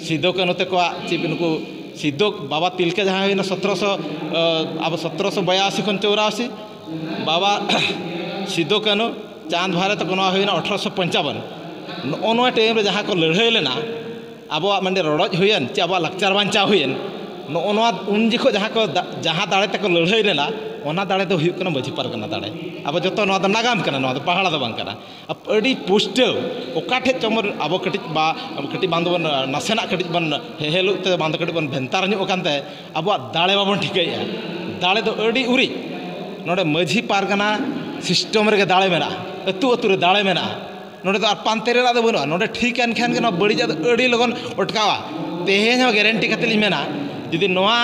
ᱥᱤᱫᱩ ᱠᱟᱹᱱᱦᱩ ᱛᱟᱠᱚᱣᱟᱜ ᱪᱮᱫ ᱱᱩᱠᱩ ᱥᱤᱫᱩ ᱵᱟᱵᱟ ᱛᱤᱞᱠᱟᱹ ᱡᱟᱦᱟᱸᱭ ᱦᱩᱭᱱᱟ ᱥᱚᱛᱨᱚᱥᱚ, ᱟᱵᱚ ᱥᱚᱛᱨᱚᱥᱚ ᱵᱚᱭᱟᱥᱤ ᱠᱷᱚᱱ ᱪᱚᱣᱨᱟᱥᱤ, ᱵᱟᱵᱟ ᱥᱤᱫᱩ ᱠᱟᱹᱱᱦᱩ ᱪᱟᱸᱫᱽ ᱵᱷᱟᱭᱨᱚ ᱛᱟᱠᱚ ᱱᱚᱣᱟ ᱦᱩᱭᱱᱟ ᱟᱴᱷᱨᱚᱥᱚ ᱯᱚᱧᱪᱟᱵᱚᱱ᱾ ᱱᱚᱜᱼᱚ ᱱᱚᱣᱟ ᱴᱟᱭᱤᱢ ᱨᱮ ᱡᱟᱦᱟᱸ ᱠᱚ ᱞᱟᱹᱲᱦᱟᱹᱭ ᱞᱮᱱᱟ, ᱟᱵᱚᱣᱟᱜ ᱢᱟᱱᱮ ᱨᱚᱰᱚᱡ ᱦᱩᱭᱮᱱ ᱪᱮ ᱟᱵᱚᱣᱟᱜ ᱞᱟᱠᱪᱟᱨ ᱵᱟᱧᱪᱟᱣ ᱦᱩᱭᱮᱱ, ᱱᱚᱜᱼᱚ ᱱᱚᱣᱟ ᱩᱱ ᱡᱚᱠᱷᱚᱱ ᱡᱟᱦᱟᱸ ᱠᱚ ᱫᱟ-, ᱡᱟᱦᱟᱸ ᱫᱟᱲᱮ ᱛᱮᱠᱚ ᱞᱟᱹᱲᱦᱟᱹᱭ ᱞᱮᱱᱟ, ᱚᱱᱟ ᱫᱟᱲᱮ ᱫᱚ ᱦᱩᱭᱩᱜ ᱠᱟᱱᱟ ᱢᱟᱹᱡᱷᱤ ᱯᱟᱨᱜᱟᱱᱟ ᱫᱟᱲᱮ᱾ ᱟᱵᱚ ᱡᱚᱛᱚ ᱱᱚᱣᱟ ᱫᱚ ᱱᱟᱜᱟᱢ ᱠᱟᱱᱟ, ᱱᱚᱣᱟ ᱫᱚ ᱯᱟᱦᱟᱲᱟ ᱫᱚ ᱵᱟᱝ ᱠᱟᱱᱟ᱾ ᱟᱹᱰᱤ ᱯᱩᱥᱴᱟᱹᱣ ᱚᱠᱟ ᱴᱷᱮᱡ ᱪᱚᱝ ᱵᱚᱱ ᱟᱵᱚ ᱠᱟᱹᱴᱤᱡ ᱵᱟ-, ᱠᱟᱹᱴᱤᱡ ᱵᱟᱝ ᱫᱚᱵᱚᱱ ᱱᱟᱥᱮᱱᱟᱜ ᱠᱟᱹᱴᱤᱡ ᱵᱚᱱ ᱦᱮᱦᱮᱞᱩᱜ ᱛᱮ ᱵᱟᱝ ᱫᱚ ᱠᱟᱹᱴᱤᱡ ᱵᱚᱱ ᱵᱷᱮᱱᱛᱟᱨ ᱧᱚᱜ ᱟᱠᱟᱱ ᱛᱮ ᱟᱵᱚᱣᱟᱜ ᱫᱟᱲᱮ ᱵᱟᱵᱚᱱ ᱴᱷᱤᱠᱟᱹᱭᱮᱫᱼᱟ᱾ ᱫᱟᱲᱮ ᱫᱚ ᱟᱹᱰᱤ ᱩᱨᱤᱡ ᱱᱚᱰᱮ ᱢᱟᱹᱡᱷᱤ ᱯᱟᱨᱜᱟᱱᱟ ᱥᱤᱥᱴᱮᱢ ᱨᱮᱜᱮ ᱫᱟᱲᱮ ᱢᱮᱱᱟᱜᱼᱟ, ᱟᱹᱛᱩ ᱟᱹᱛᱩ ᱨᱮ ᱫᱟᱲᱮ ᱢᱮᱱᱟᱜᱼᱟ᱾ ᱱᱚᱰᱮ ᱫᱚ ᱟᱨ ᱯᱟᱱᱛᱮ ᱨᱮᱱᱟᱜ ᱫᱚ ᱵᱟᱹᱱᱩᱜᱼᱟ᱾ ᱱᱚᱰᱮ ᱴᱷᱤᱠ ᱮᱱ ᱠᱷᱟᱱ ᱜᱮ ᱱᱚᱣᱟ ᱵᱟᱹᱲᱤᱡᱟᱜ ᱫᱚ ᱟᱹᱰᱤ ᱞᱚᱜᱚᱱ ᱚᱴᱠᱟᱣᱟ᱾ ᱛᱮᱦᱮᱧ ᱦᱚᱸ ᱜᱮᱨᱮᱱᱴᱤ ᱠᱟᱛᱮ ᱞᱤᱧ ᱢᱮᱱᱟ, ᱡᱩᱫᱤ ᱱᱚᱣᱟ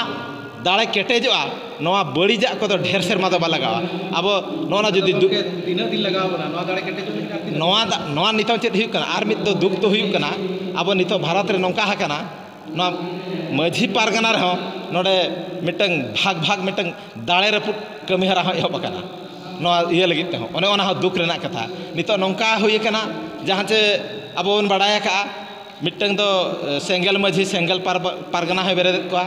ᱫᱟᱲᱮ ᱠᱮᱴᱮᱡᱚᱜᱼᱟ, ᱱᱚᱣᱟ ᱵᱟᱹᱲᱤᱡᱟᱜ ᱠᱚᱫᱚ ᱰᱷᱮᱨ ᱥᱮᱨᱢᱟ ᱫᱚ ᱵᱟᱭ ᱞᱟᱜᱟᱜᱼᱟ᱾ ᱟᱵᱚ ᱱᱚᱜᱼᱚ ᱱᱟ ᱡᱩᱫᱤ ᱫᱩ- ᱜᱚᱢᱠᱮ, ᱛᱤᱱᱟᱹᱜ ᱫᱤᱱ ᱞᱟᱜᱟᱣ ᱵᱚᱱᱟ ᱱᱚᱣᱟ ᱫᱟᱲᱮ ᱠᱮᱴᱮᱡᱚᱜ ᱞᱟᱹᱜᱤᱫ? ᱟᱨ ᱛᱤᱱᱟᱹᱜ ᱱᱚᱣᱟ ᱫᱟ-, ᱱᱚᱣᱟ ᱱᱤᱛᱚᱝ ᱪᱮᱫ ᱦᱩᱭᱩᱜ ᱠᱟᱱᱟ? ᱟᱨ ᱢᱤᱫ ᱫᱚ ᱫᱩᱠ ᱫᱚ ᱦᱩᱭᱩᱜ ᱠᱟᱱᱟ, ᱟᱵᱚ ᱱᱤᱛᱚᱜ ᱵᱷᱟᱨᱚᱛ ᱨᱮ ᱱᱚᱝᱠᱟ ᱟᱠᱟᱱᱟ, ᱱᱚᱣᱟ ᱢᱟᱹᱡᱷᱤ ᱯᱟᱨᱜᱟᱱᱟ ᱨᱮᱦᱚᱸ ᱱᱚᱰᱮ ᱢᱤᱫᱴᱟᱝ ᱵᱷᱟᱜᱽ ᱵᱷᱟᱜᱽ ᱢᱤᱫᱴᱟᱝ ᱫᱟᱲᱮ ᱨᱟᱹᱯᱩᱫ ᱠᱟᱹᱢᱤ ᱦᱚᱨᱟ ᱦᱚᱸ ᱮᱦᱚᱵ ᱟᱠᱟᱱᱟ᱾ ᱱᱚᱣᱟ ᱤᱭᱟᱹ ᱞᱟᱹᱜᱤᱫ ᱛᱮᱦᱚᱸ ᱚᱱᱮ ᱚᱱᱟ ᱦᱚᱸ ᱫᱩᱠ ᱨᱮᱱᱟᱜ ᱠᱟᱛᱷᱟ᱾ ᱱᱤᱛᱚᱜ ᱱᱚᱝᱠᱟ ᱦᱩᱭ ᱟᱠᱟᱱᱟ, ᱡᱟᱦᱟᱸ ᱪᱮ ᱟᱵᱚ ᱵᱚᱱ ᱵᱟᱲᱟᱭ ᱟᱠᱟᱫᱼᱟ, ᱢᱤᱫᱴᱟᱝ ᱫᱚ ᱥᱮᱸᱜᱮᱞ ᱢᱟᱹᱡᱷᱤ, ᱥᱮᱸᱜᱮᱞ ᱯᱟᱨᱜᱟᱱᱟ ᱦᱚᱸᱭ ᱵᱮᱨᱮᱫᱮᱫ ᱠᱚᱣᱟ᱾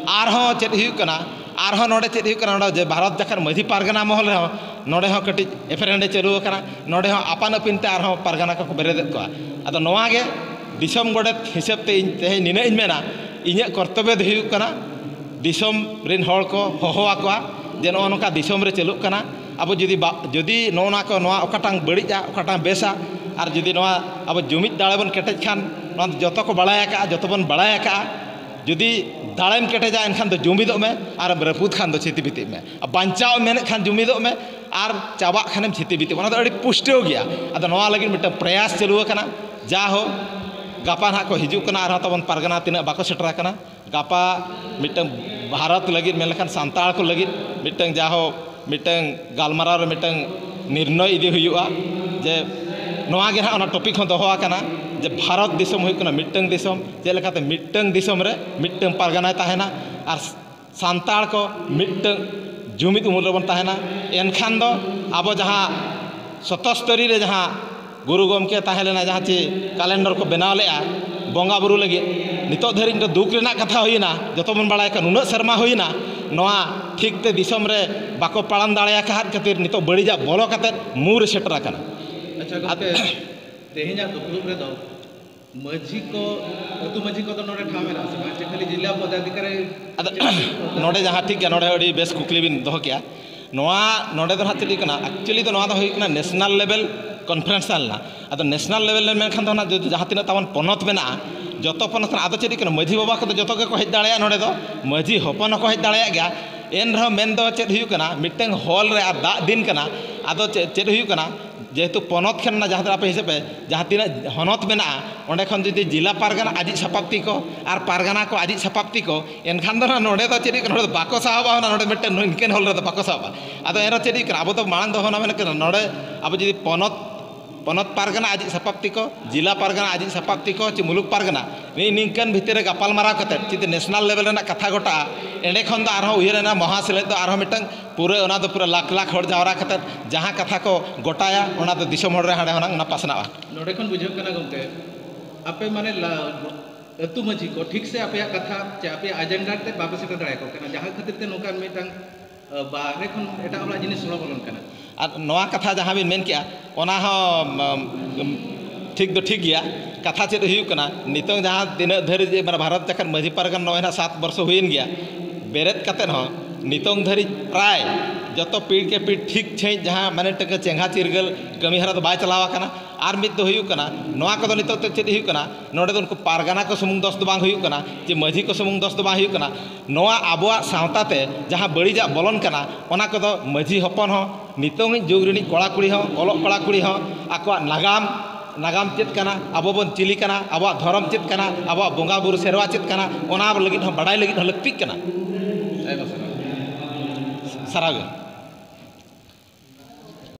ᱟᱨᱦᱚᱸ ᱪᱮᱫ ᱦᱩᱭᱩᱜ ᱠᱟᱱᱟ, ᱟᱨᱦᱚᱸ ᱱᱚᱰᱮ ᱪᱮᱫ ᱦᱩᱭᱩᱜ ᱠᱟᱱᱟ, ᱱᱚᱰᱮ ᱡᱮ ᱵᱷᱟᱨᱚᱛ ᱡᱟᱠᱟᱛ ᱢᱟᱹᱡᱷᱤ ᱯᱟᱨᱜᱟᱱᱟ ᱢᱚᱦᱚᱞ ᱨᱮᱦᱚᱸ ᱱᱚᱰᱮ ᱦᱚᱸ ᱠᱟᱹᱴᱤᱡ ᱮᱯᱮᱨ ᱦᱮᱸᱰᱮ ᱪᱟᱹᱞᱩ ᱟᱠᱟᱱᱟ᱾ ᱱᱚᱰᱮ ᱦᱚᱸ ᱟᱯᱟᱱ ᱟᱹᱯᱤᱱ ᱛᱮ ᱟᱨᱦᱚᱸ ᱯᱟᱨᱜᱟᱱᱟ ᱠᱚᱠᱚ ᱵᱮᱨᱮᱫᱮᱫ ᱠᱚᱣᱟ᱾ ᱟᱫᱚ ᱱᱚᱣᱟ ᱜᱮ ᱫᱤᱥᱚᱢ ᱜᱚᱰᱮᱛ ᱦᱤᱥᱟᱹᱵ ᱛᱮ ᱤᱧ ᱛᱮᱦᱮᱧ ᱱᱤᱱᱟᱹᱜ ᱤᱧ ᱢᱮᱱᱟ, ᱤᱧᱟᱹᱜ ᱠᱚᱨᱛᱚᱵᱵᱚ ᱫᱚ ᱦᱩᱭᱩᱜ ᱠᱟᱱᱟ ᱫᱤᱥᱚᱢ ᱨᱮᱱ ᱦᱚᱲ ᱠᱚ ᱦᱚᱦᱚ ᱟᱠᱚᱣᱟ ᱡᱮ ᱱᱚᱜᱼᱚ ᱱᱚᱝᱠᱟ ᱫᱤᱥᱚᱢ ᱨᱮ ᱪᱟᱹᱞᱩᱜ ᱠᱟᱱᱟ᱾ ᱟᱵᱚ ᱡᱩᱫᱤ ᱵᱟ-, ᱡᱩᱫᱤ ᱱᱚᱜᱼᱚ ᱱᱚᱣᱟ ᱠᱚ, ᱱᱚᱣᱟ ᱚᱠᱟᱴᱟᱝ ᱵᱟᱹᱲᱤᱡᱼᱟ, ᱚᱠᱟᱴᱟᱝ ᱵᱮᱥᱟ, ᱟᱨ ᱡᱩᱫᱤ ᱱᱚᱣᱟ ᱟᱵᱚ ᱡᱩᱢᱤᱫ ᱫᱟᱲᱮ ᱵᱚᱱ ᱠᱮᱴᱮᱡ ᱠᱷᱟᱱ, ᱱᱚᱣᱟ ᱫᱚ ᱡᱚᱛᱚ ᱠᱚ ᱵᱟᱲᱟᱭ ᱟᱠᱟᱫᱼᱟ, ᱡᱚᱛᱚ ᱵᱚᱱ ᱵᱟᱲᱟᱭ ᱟᱠᱟᱫᱼᱟ᱾ ᱡᱩᱫᱤ ᱫᱟᱲᱮᱢ ᱠᱮᱴᱮᱡᱟ, ᱮᱱᱠᱷᱟᱱ ᱫᱚ ᱡᱩᱢᱤᱫᱚᱜ ᱢᱮ, ᱟᱨᱮᱢ ᱨᱟᱹᱯᱩᱫ ᱠᱷᱟᱱ ᱫᱚ ᱪᱷᱤᱛᱤ ᱵᱤᱛᱤᱜ ᱢᱮ᱾ ᱟᱨ ᱵᱟᱧᱪᱟᱣ ᱮᱢ ᱢᱮᱱᱮᱫ ᱠᱷᱟᱱ ᱡᱩᱢᱤᱫᱚᱜ ᱢᱮ, ᱟᱨ ᱪᱟᱵᱟᱜ ᱠᱷᱟᱱᱮᱢ ᱪᱷᱤᱛᱤ ᱵᱤᱛᱤᱜ ᱢᱮ᱾ ᱚᱱᱟ ᱫᱚ ᱟᱹᱰᱤ ᱯᱩᱥᱴᱟᱹᱣ ᱜᱮᱭᱟ᱾ ᱟᱫᱚ ᱱᱚᱣᱟ ᱞᱟᱹᱜᱤᱫ ᱢᱤᱫᱴᱟᱝ ᱯᱨᱚᱭᱟᱥ ᱪᱟᱹᱞᱩ ᱟᱠᱟᱱᱟ᱾ ᱡᱟ ᱦᱳᱠ, ᱜᱟᱯᱟ ᱱᱟᱦᱟᱜ ᱠᱚ ᱦᱤᱡᱩᱜ ᱠᱟᱱᱟ, ᱟᱨᱦᱚᱸ ᱛᱟᱵᱚᱱ ᱯᱟᱨᱜᱟᱱᱟ ᱛᱤᱱᱟᱹᱜ ᱵᱟᱠᱚ ᱥᱮᱴᱮᱨ ᱟᱠᱟᱱᱟ᱾ ᱜᱟᱯᱟ ᱢᱤᱫᱴᱟᱝ ᱵᱷᱟᱨᱚᱛ ᱞᱟᱹᱜᱤᱫ, ᱢᱮᱱ ᱞᱮᱠᱷᱟᱱ ᱥᱟᱱᱛᱟᱲ ᱠᱚ ᱞᱟᱹᱜᱤᱫ ᱢᱤᱫᱴᱟᱝ ᱡᱟᱦᱳ ᱢᱤᱫᱴᱟᱝ ᱜᱟᱞᱢᱟᱨᱟᱣ ᱨᱮ ᱢᱤᱫᱴᱟᱝ ᱱᱤᱨᱱᱚᱭ ᱤᱫᱤ ᱦᱩᱭᱩᱜᱼᱟ᱾ ᱡᱮ ᱱᱚᱣᱟ ᱜᱮ ᱱᱟᱦᱟᱜ ᱚᱱᱟ ᱴᱚᱯᱤᱠ ᱦᱚᱸ ᱫᱚᱦᱚ ᱟᱠᱟᱱᱟ ᱡᱮ ᱵᱷᱟᱨᱚᱛ ᱫᱤᱥᱚᱢ ᱦᱩᱭᱩᱜ ᱠᱟᱱᱟ ᱢᱤᱫᱴᱟᱝ ᱫᱤᱥᱚᱢ, ᱪᱮᱫ ᱞᱮᱠᱟᱛᱮ ᱢᱤᱫᱴᱟᱝ ᱫᱤᱥᱚᱢ ᱨᱮ ᱢᱤᱫᱴᱟᱝ ᱯᱟᱨᱜᱟᱱᱟᱭ ᱛᱟᱦᱮᱱᱟ ᱟᱨ ᱥᱟᱱᱛᱟᱲ ᱠᱚ ᱢᱤᱫᱴᱟᱝ ᱡᱩᱢᱤᱫ ᱩᱢᱩᱞ ᱨᱮᱵᱚᱱ ᱛᱟᱦᱮᱱᱟ᱾ ᱮᱱᱠᱷᱟᱱ ᱫᱚ ᱟᱵᱚ ᱡᱟᱦᱟᱸ ᱥᱚᱛᱚᱥᱛᱚᱨᱤ ᱨᱮ ᱡᱟᱦᱟᱸ ᱜᱩᱨᱩ ᱜᱚᱢᱠᱮ ᱛᱟᱦᱮᱸ ᱞᱮᱱᱟ, ᱡᱟᱦᱟᱸ ᱪᱮ ᱠᱟᱞᱮᱱᱰᱚᱨ ᱠᱚ ᱵᱮᱱᱟᱣ ᱞᱮᱫᱼᱟ ᱵᱚᱸᱜᱟ ᱵᱩᱨᱩ ᱞᱟᱹᱜᱤᱫ, ᱱᱤᱛᱚᱜ ᱫᱷᱟᱹᱨᱤᱡ ᱫᱚ ᱫᱩᱠ ᱨᱮᱱᱟᱜ ᱠᱟᱛᱷᱟ ᱦᱩᱭᱮᱱᱟ᱾ ᱡᱚᱛᱚ ᱵᱚᱱ ᱵᱟᱲᱟᱭ ᱠᱟᱱᱟ, ᱱᱩᱱᱟᱹᱜ ᱥᱮᱨᱢᱟ ᱦᱩᱭᱮᱱᱟ, ᱱᱚᱣᱟ ᱴᱷᱤᱠ ᱛᱮ ᱫᱤᱥᱚᱢ ᱨᱮ ᱵᱟᱠᱚ ᱯᱟᱲᱟᱢ ᱫᱟᱲᱮ ᱟᱠᱟᱫ ᱠᱷᱟᱹᱛᱤᱨ ᱱᱤᱛᱚᱜ ᱵᱟᱹᱲᱤᱡᱟᱜ ᱵᱚᱞᱚ ᱠᱟᱛᱮ ᱢᱩᱨ ᱨᱮ ᱥᱮᱴᱮᱨ ᱟᱠᱟᱱᱟ᱾ ᱟᱪᱪᱷᱟ ᱜᱚᱢᱠᱮ, ᱛᱮᱦᱮᱧᱟᱜ ᱫᱩᱯᱲᱩᱵ ᱨᱮᱫᱚ ᱢᱟᱹᱡᱷᱤ ᱠᱚ, ᱟᱹᱛᱩ ᱢᱟᱹᱡᱷᱤ ᱠᱚᱫᱚ ᱱᱚᱰᱮ ᱴᱷᱟᱶ ᱢᱮᱱᱟᱜᱼᱟ ᱥᱮ ᱵᱟᱝ? ᱥᱮ ᱠᱷᱟᱹᱞᱤ ᱡᱤᱞᱟ ᱯᱚᱫᱟᱫᱷᱤᱠᱟᱨᱤ? ᱟᱫᱚ ᱱᱚᱰᱮ ᱡᱟᱦᱟᱸ, ᱴᱷᱤᱠ ᱜᱮᱭᱟ, ᱱᱚᱰᱮ ᱟᱹᱰᱤ ᱵᱮᱥ ᱠᱩᱠᱞᱤ ᱵᱤᱱ ᱫᱚᱦᱚ ᱠᱮᱜᱼᱟ᱾ ᱱᱚᱣᱟ ᱱᱚᱰᱮ ᱫᱚ ᱱᱟᱦᱟᱜ ᱪᱮᱫ ᱦᱩᱭᱩᱜ ᱠᱟᱱᱟ, actually ᱫᱚ ᱱᱚᱣᱟ ᱫᱚ ᱦᱩᱭᱩᱜ ᱠᱟᱱᱟ ᱱᱮᱥᱱᱟᱞ ᱞᱮᱵᱮᱞ ᱠᱚᱱᱯᱷᱟᱨᱮᱱᱥ ᱛᱟᱦᱮᱸ ᱞᱮᱱᱟ᱾ ᱟᱫᱚ ᱱᱮᱥᱱᱟᱞ ᱞᱮᱵᱮᱞ ᱨᱮ ᱢᱮᱱᱠᱷᱟᱱ ᱫᱚ ᱱᱟᱦᱟᱜ ᱡᱩᱫᱤ ᱡᱟᱦᱟᱸ ᱛᱤᱱᱟᱹᱜ ᱛᱟᱵᱚᱱ ᱯᱚᱱᱚᱛ ᱢᱮᱱᱟᱜᱼᱟ, ᱡᱚᱛᱚ ᱯᱚᱱᱚᱛ ᱨᱮᱱᱟᱜ, ᱟᱫᱚ ᱪᱮᱫ ᱦᱩᱭᱩᱜ ᱠᱟᱱᱟ, ᱢᱟᱹᱡᱷᱤ ᱵᱟᱵᱟ ᱠᱚᱫᱚ ᱡᱚᱛᱚ ᱜᱮᱠᱚ ᱦᱮᱡ ᱫᱟᱲᱮᱭᱟᱜᱼᱟ ᱱᱚᱰᱮ ᱫᱚ, ᱢᱟᱹᱡᱷᱤ ᱦᱚᱯᱚᱱ ᱦᱚᱸᱠᱚ ᱦᱮᱡ ᱫᱟᱲᱮᱭᱟᱜ ᱜᱮᱭᱟ᱾ ᱮᱱ ᱨᱮᱦᱚᱸ ᱢᱮᱱ ᱫᱚ ᱪᱮᱫ ᱦᱩᱭᱩᱜ ᱠᱟᱱᱟ, ᱢᱤᱫᱴᱟᱝ ᱦᱚᱞ ᱨᱮ ᱟᱨ ᱫᱟᱜ ᱫᱤᱱ ᱠᱟᱱᱟ, ᱟᱫᱚ ᱪᱮᱫ, ᱪᱮᱫ ᱦᱩᱭᱩᱜ ᱠᱟᱱᱟ, ᱡᱮᱦᱮᱛᱩ ᱯᱚᱱᱚᱛ ᱠᱷᱚᱱ ᱱᱟ ᱡᱟᱦᱟᱸ ᱛᱤᱱᱟᱹᱜ ᱟᱯᱮ ᱦᱤᱥᱟᱹᱵ ᱯᱮ, ᱡᱟᱦᱟᱸ ᱛᱤᱱᱟᱹᱜ ᱦᱚᱱᱚᱛ ᱢᱮᱱᱟᱜᱼᱟ, ᱚᱸᱰᱮ ᱠᱷᱚᱱ ᱡᱩᱫᱤ ᱡᱮᱞᱟ ᱯᱟᱨᱜᱟᱱᱟ ᱟᱡᱤᱡ ᱥᱟᱯᱟᱵ ᱛᱤ ᱠᱚ ᱟᱨ ᱯᱟᱨᱜᱟᱱᱟ ᱠᱚ ᱟᱡᱤᱡ ᱥᱟᱯᱟᱵ ᱛᱤ ᱠᱚ, ᱮᱱᱠᱷᱟᱱ ᱫᱚ ᱱᱟᱦᱟᱜ ᱱᱚᱰᱮ ᱫᱚ ᱪᱮᱫ ᱦᱩᱭᱩᱜ ᱠᱟᱱᱟ, ᱱᱚᱰᱮ ᱫᱚ ᱵᱟᱠᱚ ᱥᱟᱦᱚᱵᱼᱟ, ᱚᱱᱟ ᱱᱚᱰᱮ ᱢᱤᱫᱴᱮᱱ ᱱᱤᱝᱠᱟᱹᱱ ᱦᱚᱞ ᱨᱮᱫᱚ ᱵᱟᱠᱚ ᱥᱟᱦᱚᱵᱼᱟ᱾ ᱟᱫᱚ ᱮᱱᱨᱮᱦᱚᱸ ᱪᱮᱫ ᱦᱩᱭᱩᱜ ᱠᱟᱱᱟ, ᱟᱵᱚ ᱫᱚ ᱢᱟᱲᱟᱝ ᱫᱚ ᱚᱱᱟ ᱢᱮᱱ ᱠᱟᱱᱟ, ᱱᱚᱰᱮ ᱟᱵᱚ ᱡᱩᱫᱤ ᱯᱚᱱᱚᱛ, ᱯᱚᱱᱚᱛ ᱯᱟᱨᱜᱟᱱᱟ ᱟᱡᱤᱡ ᱥᱟᱯᱟᱵ ᱛᱤ ᱠᱚ, ᱡᱮᱞᱟ ᱯᱟᱨᱜᱟᱱᱟ ᱟᱡᱤᱡ ᱥᱟᱯᱟᱵ ᱛᱤ ᱠᱚ, ᱪᱮ ᱢᱩᱞᱩᱠ ᱯᱟᱨᱜᱟᱱᱟ, ᱱᱤ-, ᱱᱤᱝᱠᱟᱹᱱ ᱵᱷᱤᱛᱤᱨ ᱨᱮ ᱜᱟᱯᱟᱞᱢᱟᱨᱟᱣ ᱠᱟᱛᱮᱫ ᱡᱩᱫᱤ ᱱᱮᱥᱱᱟᱞ ᱞᱮᱵᱮᱞ ᱨᱮᱱᱟᱜ ᱠᱟᱛᱷᱟ ᱜᱚᱴᱟᱜᱼᱟ, ᱮᱸᱰᱮ ᱠᱷᱚᱱ ᱫᱚ ᱟᱨᱦᱚᱸ ᱩᱭᱦᱟᱹᱨ ᱮᱱᱟ ᱢᱚᱦᱟᱥᱮᱞᱮᱫ ᱫᱚ ᱟᱨᱦᱚᱸ ᱢᱤᱫᱴᱟᱝ ᱯᱩᱨᱟᱹ ᱚᱱᱟ ᱫᱚ ᱯᱩᱨᱟᱹ ᱞᱟᱠᱷ ᱞᱟᱠᱷ ᱦᱚᱲ ᱡᱟᱣᱨᱟ ᱠᱟᱛᱮᱫ ᱡᱟᱦᱟᱸ ᱠᱟᱛᱷᱟ ᱠᱚ ᱜᱚᱴᱟᱭᱟ, ᱚᱱᱟ ᱫᱚ ᱫᱤᱥᱚᱢ ᱦᱚᱲ ᱨᱮ ᱦᱟᱸᱰᱮ ᱦᱚᱸ ᱱᱟᱝ ᱚᱱᱟ ᱯᱟᱥᱱᱟᱜᱼᱟ᱾ ᱱᱚᱰᱮ ᱠᱷᱚᱱ ᱵᱩᱡᱷᱟᱹᱜ ᱠᱟᱱᱟ ᱜᱚᱢᱠᱮ, ᱟᱯᱮ ᱢᱟᱱᱮ ᱞᱟ- ᱟᱹᱛᱩ ᱢᱟᱹᱡᱷᱤ ᱠᱚ ᱴᱷᱤᱠ ᱥᱮ ᱟᱯᱮᱭᱟᱜ ᱠᱟᱛᱷᱟ ᱪᱮ ᱟᱯᱮᱭᱟᱜ ᱮᱡᱮᱱᱰᱟ ᱛᱮ ᱵᱟᱯᱮ ᱥᱮᱴᱮᱨ ᱫᱟᱲᱮᱭᱟᱠᱚ ᱠᱟᱱᱟ, ᱡᱟᱦᱟᱸ ᱠᱷᱟᱹᱛᱤᱨ ᱛᱮ ᱱᱚᱝᱠᱟᱱ ᱢᱤᱫᱴᱟᱝ ᱵᱟᱦᱨᱮ ᱠᱷᱚᱱ ᱮᱴᱟᱜ ᱦᱚᱲᱟᱜ ᱡᱤᱱᱤᱥ ᱥᱚᱲᱚ ᱵᱚᱞᱚᱱ ᱠᱟᱱᱟ᱾ ᱟᱨ ᱱᱚᱣᱟ ᱠᱟᱛᱷᱟ ᱡᱟᱦᱟᱸ ᱵᱤᱱ ᱢᱮᱱ ᱠᱮᱜᱼᱟ, ᱚᱱᱟ ᱦᱚᱸ ᱴᱷᱤᱠ ᱫᱚ ᱴᱷᱤᱠ ᱜᱮᱭᱟ᱾ ᱠᱟᱛᱷᱟ ᱪᱮᱫ ᱦᱩᱭᱩᱜ ᱠᱟᱱᱟ, ᱱᱤᱛᱚᱝ ᱡᱟᱦᱟᱸ ᱛᱤᱱᱟᱹᱜ ᱫᱷᱟᱹᱨᱤᱡ ᱢᱟᱱᱮ ᱵᱷᱟᱨᱚᱛ ᱡᱟᱠᱟᱛ ᱢᱟᱹᱡᱷᱤ ᱯᱟᱨᱜᱟᱱᱟ ᱱᱚᱜᱼᱚᱭ ᱱᱟᱜ ᱥᱟᱛ ᱵᱚᱨᱥᱚ ᱦᱩᱭᱮᱱ ᱜᱮᱭᱟ, ᱵᱮᱨᱮᱫ ᱠᱟᱛᱮᱫ ᱦᱚᱸ ᱱᱤᱛᱚᱝ ᱫᱷᱟᱹᱨᱤᱡ ᱯᱨᱟᱭ ᱡᱚᱛᱚ ᱯᱤᱲ ᱠᱮ ᱯᱤᱲ ᱴᱷᱤᱠ ᱥᱟᱺᱦᱤᱡ ᱡᱟᱦᱟᱸ ᱢᱟᱱᱮ ᱴᱟᱠᱟ ᱪᱮᱸᱜᱷᱟ ᱪᱤᱨᱜᱟᱹᱞ ᱠᱟᱹᱢᱤ ᱦᱚᱨᱟ ᱫᱚ ᱵᱟᱭ ᱪᱟᱞᱟᱣ ᱟᱠᱟᱱᱟ᱾ ᱟᱨ ᱢᱤᱫ ᱫᱚ ᱦᱩᱭᱩᱜ ᱠᱟᱱᱟ, ᱱᱚᱣᱟ ᱠᱚᱫᱚ ᱱᱤᱛᱚᱜ ᱛᱮ ᱪᱮᱫ ᱦᱩᱭᱩᱜ ᱠᱟᱱᱟ, ᱱᱚᱰᱮ ᱫᱚ ᱩᱱᱠᱩ ᱯᱟᱨᱜᱟᱱᱟ ᱠᱚ ᱥᱩᱢᱩᱝ ᱫᱚᱥ ᱫᱚ ᱵᱟᱝ ᱦᱩᱭᱩᱜ ᱠᱟᱱᱟ, ᱡᱮ ᱢᱟᱹᱡᱷᱤ ᱠᱚ ᱥᱩᱢᱩᱝ ᱫᱚᱥ ᱫᱚ ᱵᱟᱝ ᱦᱩᱭᱩᱜ ᱠᱟᱱᱟ᱾ ᱱᱚᱣᱟ ᱟᱵᱚᱣᱟᱜ ᱥᱟᱶᱛᱟ ᱛᱮ ᱡᱟᱦᱟᱸ ᱵᱟᱹᱲᱤᱡᱟᱜ ᱵᱚᱞᱚᱱ ᱠᱟᱱᱟ, ᱚᱱᱟ ᱠᱚᱫᱚ ᱢᱟᱹᱡᱷᱤ ᱦᱚᱯᱚᱱ ᱦᱚᱸ, ᱱᱤᱛᱚᱝᱤᱡ ᱡᱩᱜᱽ ᱨᱤᱱᱤᱡ ᱠᱚᱲᱟ ᱠᱩᱲᱤ ᱦᱚᱸ, ᱚᱞᱚᱜ ᱠᱚᱲᱟ ᱠᱩᱲᱤ ᱦᱚᱸ ᱟᱠᱚᱣᱟᱜ ᱱᱟᱜᱟᱢ, ᱱᱟᱜᱟᱢ ᱪᱮᱫ ᱠᱟᱱᱟ, ᱟᱵᱚ ᱵᱚᱱ ᱪᱤᱞᱤ ᱠᱟᱱᱟ, ᱟᱵᱚᱣᱟᱜ ᱫᱷᱚᱨᱚᱢ ᱪᱮᱫ ᱠᱟᱱᱟ, ᱟᱵᱚᱣᱟᱜ ᱵᱚᱸᱜᱟ ᱵᱩᱨᱩ ᱥᱮᱨᱣᱟ ᱪᱮᱫ ᱠᱟᱱᱟ, ᱚᱱᱟ ᱞᱟᱹᱜᱤᱫ ᱦᱚᱸ ᱵᱟᱰᱟᱭ ᱞᱟᱹᱜᱤᱫ ᱦᱚᱸ ᱞᱟᱹᱠᱛᱤᱜ ᱠᱟᱱᱟ᱾ ᱟᱭᱢᱟ ᱥᱟᱨᱦᱟᱣ᱾ ᱥᱟᱨᱦᱟᱣ ᱜᱮ᱾